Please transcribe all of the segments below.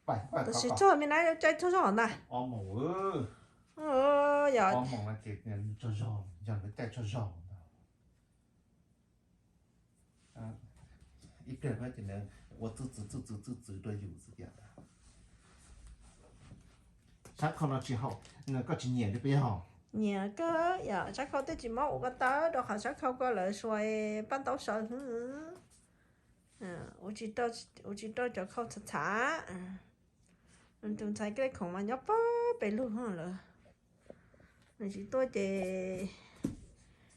Tam sim txog me na caij tsaug zog ntag. Yog, ib pliag ces ua txuj txwv txuj txwv txuj txwv rau yus xwb tias, sab khau no tsis haum, koj tsis nyiam li peb ho. Nyiam kawg yom, sab khau tej tsis mob ua koj tawb rau qhov sab khau koj lawv suas paj ntaub sawv hwv. Ua tsis rau cov khau txhav txhav. Nws tus ntxhais Klej Khoom mas nyob pag pem lug lawm. Nws tsis tuaj ces,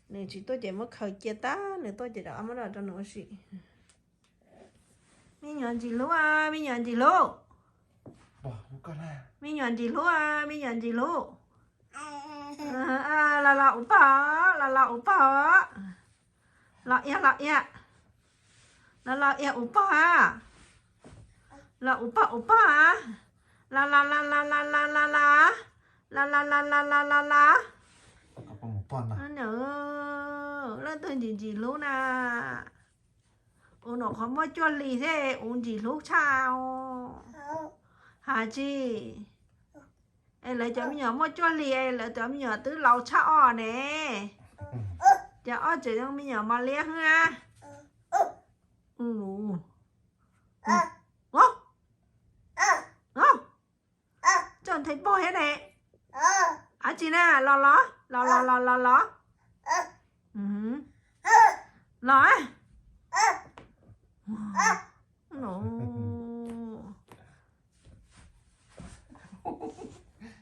nws tsis tuaj ces muab khaws cia tag, nws tuaj ces rov qab muab rau nws ua si. Me nyuam ntsim hlub, me nyuam ntsim hlub. Me nyuam ntsim hlub, me nyuam ntsim hlub. Los los ua pog, los los ua pog. Los iab los iab. Los los iab ua pog a. Los ua pog ua pog a. Los los los los los los los los. Los los los los los los los. Leej twg ntsim ntsim hlub na. Ua nom qhov muaj cuaj hli thiab ua ntsim hlub tshaj os. Has tsis, es lawv cov me nyuam muaj cuaj hli es lawv cov me nyuam twb laus tshaj os ne. Ces ob tsev me nyuam mos liab hwb a. Txawj nthe pog thiab ne. Ab tsi na, los los los los los los los. Los.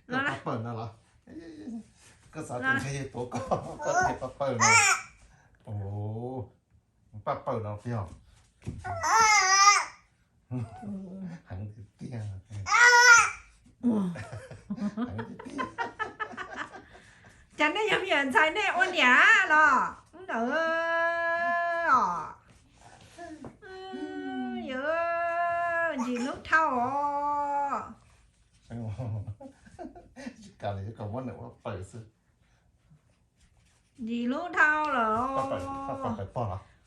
Pab pawg no los? Koj xav tus ntxhais tuav koj, koj tus pab pawg no. Pab pawg no peb os. Heev tiag tiag. Heev tiag tiag. Cas nej yog me nyuam ntxhais nej ua niam los ntawd os? Yog ntsim hlub dhau os. Tsis kam li, kom muab nws ua pawg xwb. Ntsim hlub dhau lawm.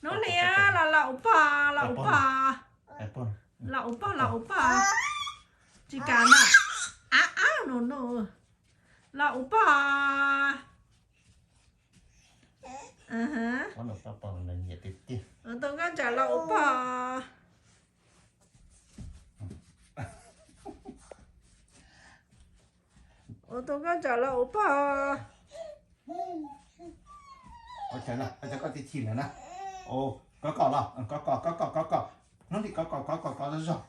Hnub hli los los ua pog, los ua pog. Los ua pog, los ua pog. Tsis kam na. Ab ab no no. Los ua pog. Ua tus nkauj ntsam los ua pog. Ua tus nkauj ntsam los ua pog. Ua cas na, ua cas koj tig chim lawm na? Kov kom los, kov kom, kov kom, kov kom. Hnub hli kov kom, kov kom, kov zog zog.